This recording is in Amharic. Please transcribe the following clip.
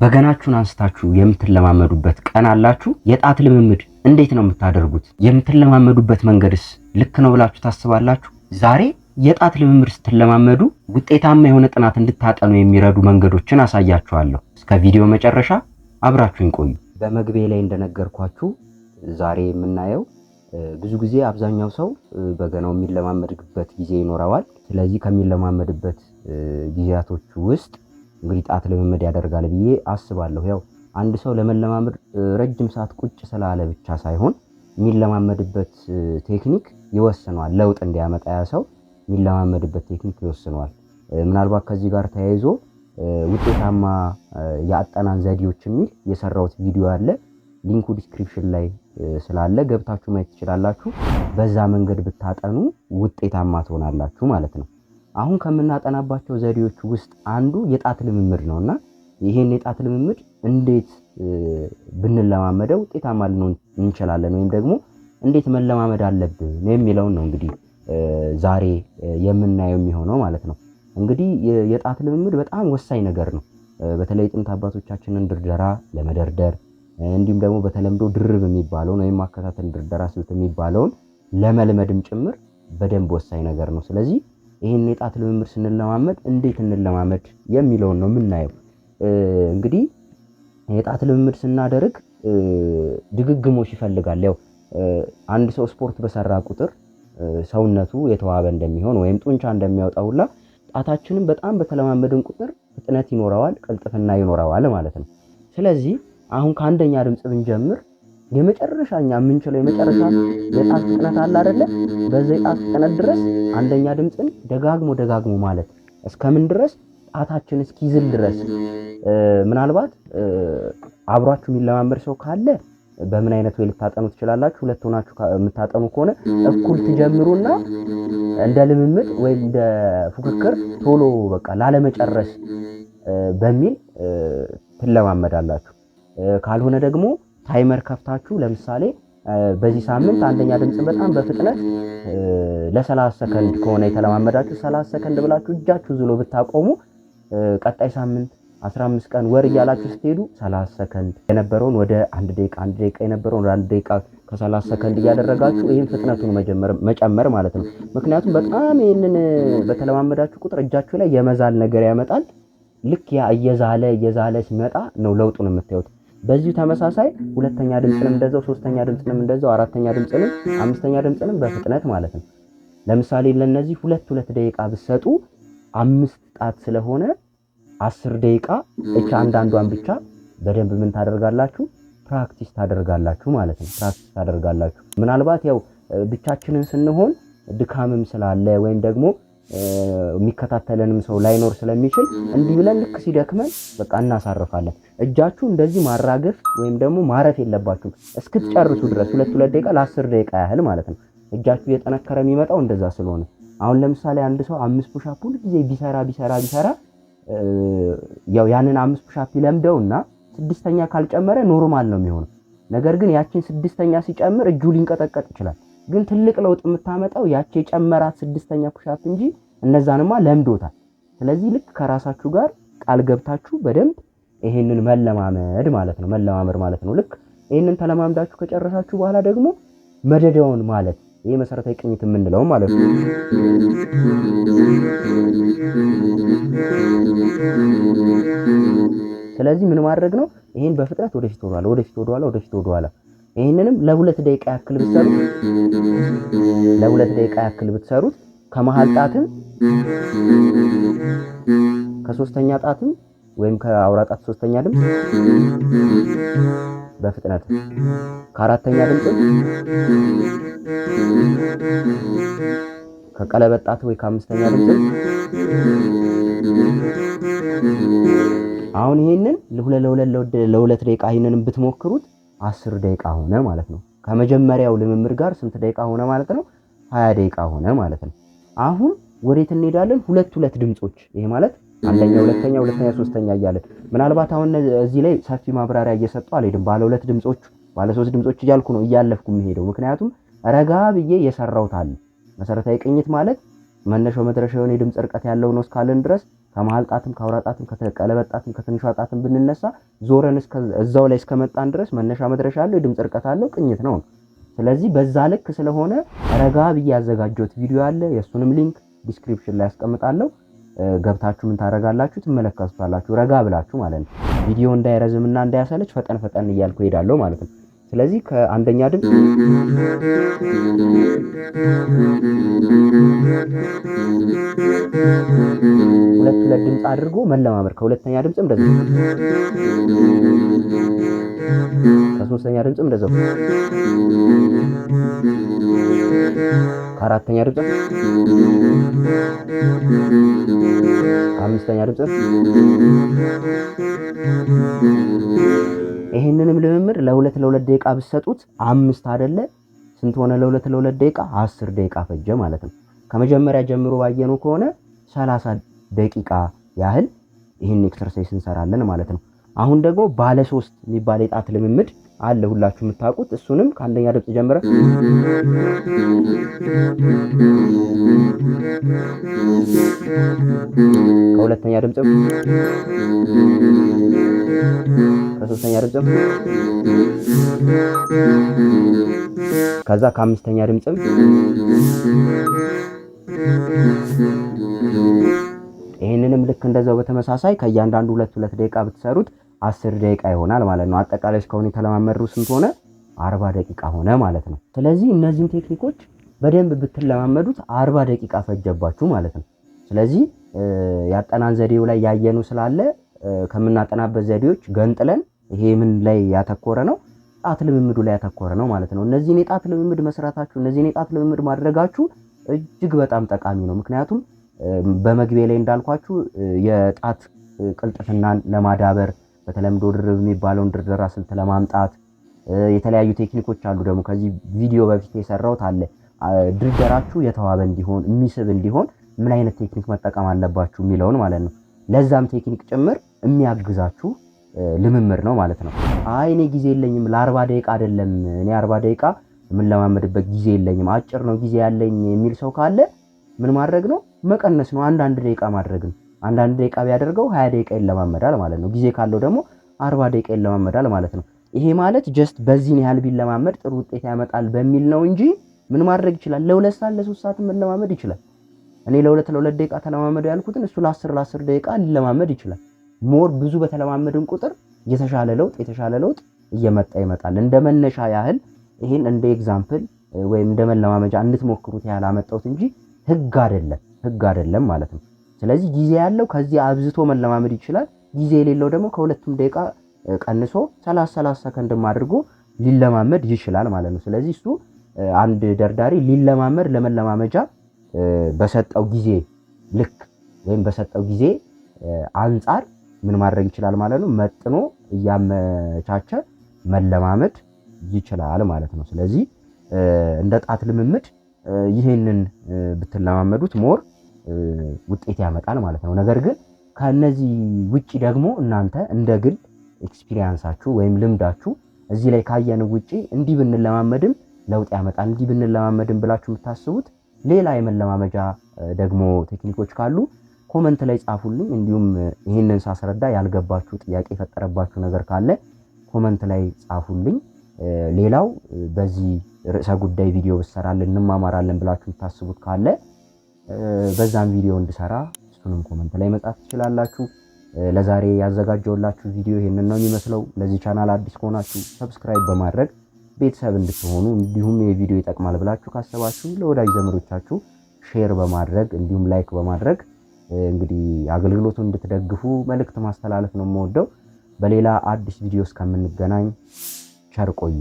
በገናችሁን አንስታችሁ የምትለማመዱበት ቀን አላችሁ? የጣት ልምምድ እንዴት ነው የምታደርጉት? የምትለማመዱበት መንገድስ ልክ ነው ብላችሁ ታስባላችሁ? ዛሬ የጣት ልምምድ ስትለማመዱ ውጤታማ የሆነ ጥናት እንድታጠኑ የሚረዱ መንገዶችን አሳያችኋለሁ። እስከ ቪዲዮ መጨረሻ አብራችሁን ቆዩ። በመግቢያ ላይ እንደነገርኳችሁ ዛሬ የምናየው ብዙ ጊዜ አብዛኛው ሰው በገናው የሚለማመድበት ጊዜ ይኖረዋል። ስለዚህ ከሚለማመድበት ጊዜያቶች ውስጥ እንግዲህ ጣት ልምምድ ያደርጋል ብዬ አስባለሁ። ያው አንድ ሰው ለመለማመድ ረጅም ሰዓት ቁጭ ስላለ ብቻ ሳይሆን የሚለማመድበት ቴክኒክ ይወስነዋል። ለውጥ እንዲያመጣ ያ ሰው የሚለማመድበት ቴክኒክ ይወስነዋል። ምናልባት ከዚህ ጋር ተያይዞ ውጤታማ የአጠናን ዘዴዎች የሚል የሰራሁት ቪዲዮ አለ። link ኡ description ላይ ስላለ ገብታችሁ ማየት ትችላላችሁ። በዛ መንገድ ብታጠኑ ውጤታማ ትሆናላችሁ ማለት ነው። አሁን ከምናጠናባቸው ዘዴዎች ውስጥ አንዱ የጣት ልምምድ ነውና ይሄን የጣት ልምምድ እንዴት ብንለማመደው ውጤታማ ልንሆን እንችላለን ወይም ደግሞ እንዴት መለማመድ አለብን የሚለውን ነው እንግዲህ ዛሬ የምናየው የሚሆነው ማለት ነው። እንግዲህ የጣት ልምምድ በጣም ወሳኝ ነገር ነው። በተለይ ጥንት አባቶቻችንን ድርደራ ለመደርደር እንዲሁም ደግሞ በተለምዶ ድርብ የሚባለውን ወይም ማከታተል ድርደራ ስልት የሚባለውን ለመልመድም ጭምር በደንብ ወሳኝ ነገር ነው። ስለዚህ ይህን የጣት ልምምድ ስንለማመድ እንዴት እንለማመድ የሚለውን ነው የምናየው። እንግዲህ የጣት ልምምድ ስናደርግ ድግግሞሽ ይፈልጋል። ያው አንድ ሰው ስፖርት በሰራ ቁጥር ሰውነቱ የተዋበ እንደሚሆን ወይም ጡንቻ እንደሚያወጣ ሁላ ጣታችንን በጣም በተለማመድን ቁጥር ፍጥነት ይኖረዋል፣ ቅልጥፍና ይኖረዋል ማለት ነው። ስለዚህ አሁን ከአንደኛ ድምፅ ብንጀምር የመጨረሻ እኛ የምንችለው የመጨረሻ የጣት ፍጥነት አለ አይደለ? በዛ የጣት ፍጥነት ድረስ አንደኛ ድምፅን ደጋግሞ ደጋግሞ ማለት እስከምን ድረስ ጣታችን እስኪዝል ድረስ። ምናልባት አብሯችሁ የሚለማመድ ሰው ካለ በምን አይነት ወይ ልታጠኑ ትችላላችሁ። ሁለት ሆናችሁ የምታጠኑ ከሆነ እኩል ትጀምሩና እንደ ልምምድ ወይም እንደ ፉክክር ቶሎ በቃ ላለመጨረስ በሚል ትለማመዳላችሁ። ካልሆነ ደግሞ timer ከፍታችሁ ለምሳሌ በዚህ ሳምንት አንደኛ ድምፅ በጣም በፍጥነት ለ30 ሰከንድ ከሆነ የተለማመዳችሁ 30 ሰከንድ ብላችሁ እጃችሁ ዝሎ ብታቆሙ ቀጣይ ሳምንት 15 ቀን ወር እያላችሁ ስትሄዱ 30 ሰከንድ የነበረውን ወደ አንድ ደቂቃ፣ አንድ ደቂቃ የነበረውን ወደ አንድ ደቂቃ ከ30 ሰከንድ እያደረጋችሁ ይህን ፍጥነቱን መጨመር ማለት ነው። ምክንያቱም በጣም ይህንን በተለማመዳችሁ ቁጥር እጃችሁ ላይ የመዛል ነገር ያመጣል። ልክ ያ እየዛለ እየዛለ ሲመጣ ነው ለውጡን የምታዩት። በዚሁ ተመሳሳይ ሁለተኛ ድምፅንም እንደዛው፣ ሶስተኛ ድምፅንም እንደዛው፣ አራተኛ ድምፅንም፣ አምስተኛ ድምፅንም በፍጥነት ማለት ነው። ለምሳሌ ለነዚህ ሁለት ሁለት ደቂቃ ብትሰጡ 5 ጣት ስለሆነ 10 ደቂቃ እቻ አንዳንዷን ብቻ በደንብ ምን ታደርጋላችሁ? practice ታደርጋላችሁ ማለት ነው። practice ታደርጋላችሁ። ምናልባት ያው ብቻችንን ስንሆን ድካምም ስላለ ወይም ደግሞ የሚከታተለንም ሰው ላይኖር ስለሚችል እንዲህ ብለን ልክ ሲደክመን በቃ እናሳርፋለን። እጃችሁ እንደዚህ ማራገፍ ወይም ደግሞ ማረፍ የለባችሁም እስክትጨርሱ ድረስ ሁለት ሁለት ደቂቃ ለ10 ደቂቃ ያህል ማለት ነው። እጃችሁ እየጠነከረ የሚመጣው እንደዛ ስለሆነ አሁን ለምሳሌ አንድ ሰው 5 push up ሁል ጊዜ ቢሰራ ቢሰራ ቢሰራ ያው ያንን 5 push up ይለምደውና 6ኛ ካልጨመረ normal ነው የሚሆነው። ነገር ግን ያቺን 6ኛ ሲጨምር እጁ ሊንቀጠቀጥ ይችላል። ግን ትልቅ ለውጥ የምታመጣው ያቺ የጨመራት 6ኛ push up እንጂ እነዛንማ ለምዶታል። ስለዚህ ልክ ከራሳችሁ ጋር ቃል ገብታችሁ በደንብ ይሄንን መለማመድ ማለት ነው። መለማመድ ማለት ነው። ልክ ይሄንን ተለማምዳችሁ ከጨረሳችሁ በኋላ ደግሞ መደዳውን ማለት ይሄ መሰረታዊ ቅኝት የምንለው ማለት ነው። ስለዚህ ምን ማድረግ ነው? ይሄን በፍጥነት ወደፊት ወደኋላ፣ ወደፊት ወደኋላ፣ ወደፊት ወደኋላ። ይሄንንም ለሁለት ደቂቃ ያክል ብትሰሩት ለሁለት ደቂቃ ያክል ብትሰሩት ከመሃል ጣትም ከሶስተኛ ጣትም ወይም ከአውራ ጣት ሶስተኛ ድምፅ በፍጥነት ከአራተኛ ድምፅ ከቀለበት ጣት ወይ ከአምስተኛ ድምፅ። አሁን ይሄንን ለሁለት ለሁለት ለሁለት ደቂቃ ይሄንንም ብትሞክሩት 10 ደቂቃ ሆነ ማለት ነው። ከመጀመሪያው ልምምድ ጋር ስንት ደቂቃ ሆነ ማለት ነው? 20 ደቂቃ ሆነ ማለት ነው። አሁን ወዴት እንሄዳለን? ሁለት ሁለት ድምጾች ይሄ ማለት አንደኛ ሁለተኛ ሁለተኛ ሶስተኛ እያለን ምናልባት አሁን እዚህ ላይ ሰፊ ማብራሪያ እየሰጠሁ አልሄድም። ባለ ሁለት ድምጾች ባለ ሶስት ድምጾች እያልኩ ነው እያለፍኩ የምሄደው። ምክንያቱም ረጋ ብዬ የሰራሁት አለ። መሰረታዊ ቅኝት ማለት መነሻው መድረሻው የሆነ የድምጽ ርቀት ያለው ነው እስካለን ድረስ ከመሀል ጣትም ከአውራ ጣትም ከቀለበት ጣትም ከትንሿ ጣትም ብንነሳ ዞረን እዛው ላይ እስከመጣን ድረስ መነሻ መድረሻ አለው፣ የድምፅ ርቀት አለው፣ ቅኝት ነው። ስለዚህ በዛ ልክ ስለሆነ ረጋ ብዬ ያዘጋጀሁት ቪዲዮ አለ። የእሱንም link description ላይ አስቀምጣለሁ። ገብታችሁ ምን ታረጋላችሁ? ትመለከቱታላችሁ። ረጋ ብላችሁ ማለት ነው። ቪዲዮ እንዳይረዝምና እንዳያሰለች ፈጠን ፈጠን እያልኩ እሄዳለሁ ማለት ነው። ስለዚህ ከአንደኛ ድምፅ ሁለት ሁለት ድምፅ አድርጎ መለማመድ፣ ከሁለተኛ ድምፅም እንደዛው፣ ከሶስተኛ ድምፅም እንደዛው፣ ከአራተኛ ድምፅ፣ ከአምስተኛ ድምፅ። ይሄንንም ልምምድ ለሁለት ለሁለት ደቂቃ ብትሰጡት 5 አይደለ ስንት ሆነ? ለሁለት ለሁለት ደቂቃ 10 ደቂቃ ፈጀ ማለት ነው። ከመጀመሪያ ጀምሮ ባየነው ከሆነ 30 ደቂቃ ያህል ይህን exercise እንሰራለን ማለት ነው። አሁን ደግሞ ባለ 3 የሚባል የጣት ልምምድ አለ ሁላችሁ የምታውቁት። እሱንም ከአንደኛ ድምፅ ጀምረ ከሁለተኛ ድምፅም ከሶስተኛ ድምፅም ከዛ ከአምስተኛ ድምፅም ይሄንንም ልክ እንደዛው በተመሳሳይ ከእያንዳንዱ ሁለት ሁለት ደቂቃ ብትሰሩት 10 ደቂቃ ይሆናል ማለት ነው። አጠቃላይ እስካሁን የተለማመድነው ስንት ሆነ? 40 ደቂቃ ሆነ ማለት ነው። ስለዚህ እነዚህን ቴክኒኮች በደንብ ብትለማመዱት 40 ደቂቃ ፈጀባችሁ ማለት ነው። ስለዚህ ያጠናን ዘዴው ላይ ያየነው ስላለ ከምናጠናበት ዘዴዎች ገንጥለን ይሄ ምን ላይ ያተኮረ ነው? ጣት ልምምዱ ላይ ያተኮረ ነው ማለት ነው። እነዚህን የጣት ልምምድ መስራታችሁ፣ እነዚህን የጣት ልምምድ ማድረጋችሁ እጅግ በጣም ጠቃሚ ነው። ምክንያቱም በመግቢያ ላይ እንዳልኳችሁ የጣት ቅልጥፍናን ለማዳበር፣ በተለምዶ ድርብ የሚባለውን ድርደራ ስልት ለማምጣት የተለያዩ ቴክኒኮች አሉ። ደግሞ ከዚህ ቪዲዮ በፊት የሰራሁት አለ። ድርደራችሁ የተዋበ እንዲሆን፣ የሚስብ እንዲሆን ምን አይነት ቴክኒክ መጠቀም አለባችሁ የሚለውን ማለት ነው። ለዛም ቴክኒክ ጭምር የሚያግዛችሁ ልምምድ ነው ማለት ነው። አይ እኔ ጊዜ የለኝም፣ ለ40 ደቂቃ አይደለም እኔ 40 ደቂቃ የምንለማመድበት ጊዜ የለኝም፣ አጭር ነው ጊዜ ያለኝ የሚል ሰው ካለ ምን ማድረግ ነው? መቀነስ ነው። አንዳንድ ደቂቃ ማድረግ ነው። አንዳንድ ደቂቃ ቢያደርገው 20 ደቂቃ ይለማመዳል ማለት ነው። ጊዜ ካለው ደግሞ 40 ደቂቃ ይለማመዳል ማለት ነው። ይሄ ማለት just በዚህን ያህል ቢለማመድ ጥሩ ውጤት ያመጣል በሚል ነው እንጂ ምን ማድረግ ይችላል? ለሁለት ሰዓት ለሶስት ሰዓት መለማመድ ይችላል። እኔ ለሁለት ለሁለት ደቂቃ ተለማመዱ ያልኩትን እሱ ለአስር ለአስር ደቂቃ ሊለማመድ ይችላል። more ብዙ በተለማመድን ቁጥር የተሻለ ለውጥ እየመጣ ይመጣል። እንደ መነሻ ያህል ይሄን እንደ example ወይም እንደ መለማመጃ እንድትሞክሩት ያህል አመጣሁት እንጂ ህግ አይደለም፣ ህግ አይደለም ማለት ነው። ስለዚህ ጊዜ ያለው ከዚህ አብዝቶ መለማመድ ይችላል። ጊዜ የሌለው ደግሞ ከሁለቱም ደቂቃ ቀንሶ 30 30 ሰከንድም አድርጎ ሊለማመድ ይችላል ማለት ነው። ስለዚህ እሱ አንድ ደርዳሪ ሊለማመድ ለመለማመጃ በሰጠው ጊዜ ልክ ወይም በሰጠው ጊዜ አንጻር ምን ማድረግ ይችላል ማለት ነው፣ መጥኖ እያመቻቸ መለማመድ ይችላል ማለት ነው። ስለዚህ እንደ ጣት ልምምድ ይህንን ብትለማመዱት more ውጤት ያመጣል ማለት ነው። ነገር ግን ከነዚህ ውጪ ደግሞ እናንተ እንደ ግል experience ኣችሁ ወይም ልምዳችሁ እዚህ ላይ ካየን ውጪ እንዲህ ብንለማመድም ለውጥ ያመጣል፣ እንዲህ ብንለማመድም ብላችሁ የምታስቡት ሌላ የመለማመጃ ደግሞ ቴክኒኮች ካሉ comment ላይ ጻፉልኝ። እንዲሁም ይህንን ሳስረዳ ያልገባችሁ ጥያቄ የፈጠረባችሁ ነገር ካለ comment ላይ ጻፉልኝ። ሌላው በዚህ ርዕሰ ጉዳይ ቪዲዮ ብሰራልን እንማማራለን ብላችሁ የምታስቡት ካለ በዛም ቪዲዮ እንድሰራ እሱንም comment ላይ መጻፍ ትችላላችሁ። ለዛሬ ያዘጋጀውላችሁ ቪዲዮ ይሄንን ነው የሚመስለው። ለዚህ ቻናል አዲስ ከሆናችሁ subscribe በማድረግ ቤተሰብ እንድትሆኑ፣ እንዲሁም ይሄ ቪዲዮ ይጠቅማል ብላችሁ ካሰባችሁ ለወዳጅ ዘመዶቻችሁ share በማድረግ እንዲሁም like በማድረግ እንግዲህ አገልግሎቱን እንድትደግፉ መልእክት ማስተላለፍ ነው የምወደው። በሌላ አዲስ ቪዲዮ እስከምንገናኝ ቸር ቆዩ።